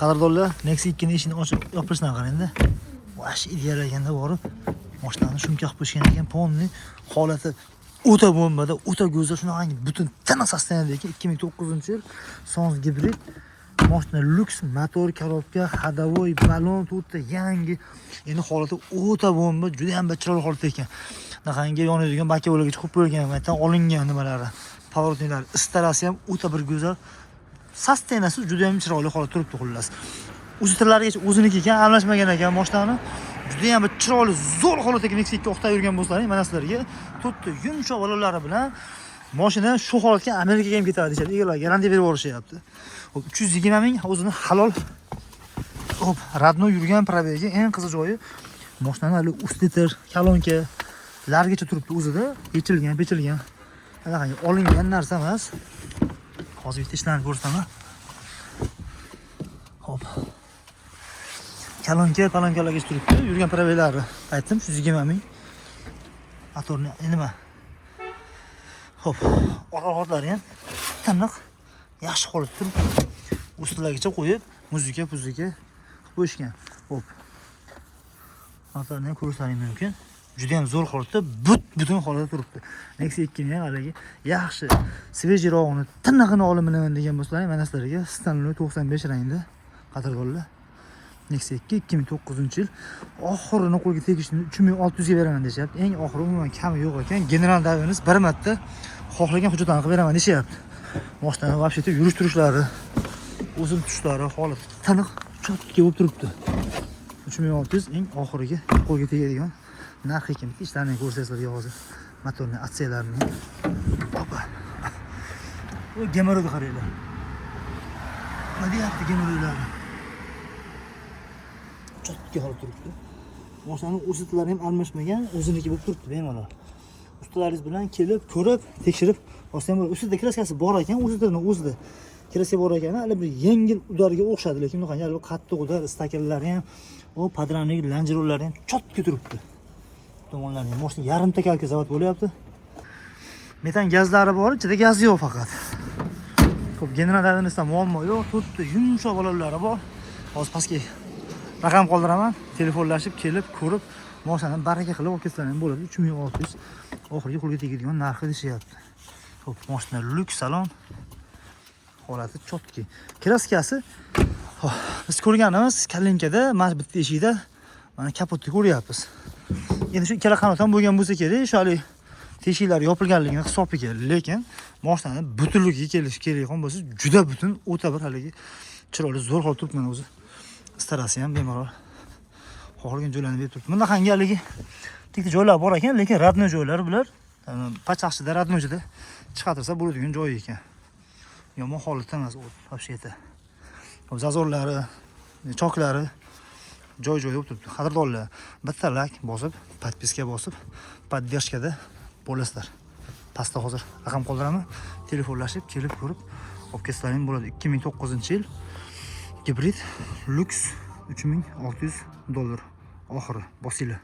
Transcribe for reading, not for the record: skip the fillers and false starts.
Qadrdonlar, Nexia 2 ni eshigini ochib yopilishidan qarangda. Вообще ideal ekanda. Borib mashinani шумка qilib qo'yishgan ekan, полный holati o'ta bombada, o'ta go'zal, shunaqangi butun tiniq состояние da ekan. 2009-yil Sons gibrid mashina, lyuks, motor, коробка, ходовой, balon to'rtta yangi. Endi holati o'ta bomba, juda ham bir chiroyli holatda ekan. Bunaqangi yonadigan боковой larga chiqib qo'yilgan, yerdan olingan nimalari, поворотник lar, istarasi ham o'ta bir go'zal. Состояние si juda ham chiroyli holat turibdi xullas. Uztrlarigacha o'ziniki ekan, almashmagan ekan mashinani. Juda ham bir chiroyli, zo'r holatdagi Nexia 2 o'qtab yurgan bo'lsalaring, mana sizlarga to'rtta yumshoq balonlari bilan mashina shu holatga Amerikaga ham ketadi deyishadi. Egalari garantiya berib yuborishyapti. Xo'p, 320 ming o'zini halol. Xo'p, родной yurgan пробег i. Eng qiziq joyi, mashinani hali усилитель, kolonka largacha turibdi o'zida, yechilgan, bechilgan. Qanaqangi olingan narsa emas. Hozir bitta ishlarni ko'rsataman. Xo'p. Kolonka, palonkalarga turibdi. Yurgan пробег lari aytdim, 320 ming. Motorni nima? Xo'p, orqa ham tiniq, yaxshi holatda turibdi. Ustilargacha qo'yib, muzika, puzika qilib qo'yishgan. Xo'p. Motorni ham ko'rishlaring mumkin. Juda ham zo'r holatda, butun holatda turibdi. Nexia 2 ni ham haligi yaxshi, свежий rog'ini, tiniqini olib minaman degan bo'lsalaring, mana sizlarga Stanley 95 rangda, qadrdonlar. Nexia 2, 2009-yil, oxirini qo'lga tegishini 3600 ga beraman deyishyapti. Eng oxiri, umuman kami yo'q ekan. General доверенность, bir marta xohlagan hujjatlarni qilib beraman deyishyapti. Mashinani вообще yurish turishlari, o'zini tushlari, holati tiniq, чётко bo'lib turibdi. 3600 eng oxirgi qo'lga tegadigan narx ekan. Bitta ishlarini ko'rsangizlar hozir. Motorni отсек larini. Opa. Bu геморрой ga qaranglar. Nima deyapti геморрой lari? Чётко holat turibdi. Mashinani usitlari ham almashmagan, o'ziniki bo'lib turibdi bemalol. Ustalaringiz bilan kelib, ko'rib, tekshirib olsa ham bo'ladi. Ustida краска si bor ekan, ustida o'zida краска bor ekan, hali bir yengil удар ga o'xshadi, lekin bunaqa hali qattiq удар, стакан lari ham, o подрамник, лонжерон lari ham чётко turibdi. Tomonlari ham mashina yarimta калка zavod bo'lyapti. Metan gazlari bor, ichida gaz yo'q faqat. Xo'p, general доверенность da muammo yo'q, to'rtta yumshoq balonlari bor. Hozir pastga raqam qoldiraman, telefonlashib, kelib, ko'rib, mashinani baraka qilib olib ketsalar ham bo'ladi. 3600 oxirgi qo'lga tegadigan narxi deyishyapti. Xo'p, mashina lyuks salon. Holati чётко. Краска si, xo'p, biz ko'rganimiz kalinkada, mana bitta eshikda, mana kapotni ko'ryapmiz. Endi shu ikkala qanot ham bo'lgan bo'lsa kerak, shu hali teshiklari yopilganligini hisobiga, lekin mashinani butunligiga kelish kerak bo'lsa, juda butun, o'ta bir haligi chiroyli, zo'r holatda turibdi mana o'zi. Istarasi ham bemalol xohlagan joylarni berib turibdi. Bunaqangi haligi tekka joylar bor ekan, lekin родной joylar bular. Pachaqchida, родной joyda chiqatirsa bo'ladigan joyi ekan. Yomon holatda emas u вообще это. Xo'p, зазор lari, choklari joy joyida bo'lib turibdi. Qadrdonlar, bitta лайк bosib, подписка bosib, поддержка da bo'lasizlar. Pastda hozir raqam qoldiraman. Telefonlashib, kelib ko'rib olib ketsalaring bo'ladi. 2009-yil gibrid lyuks, 3600 dollar oxiri, bosinglar.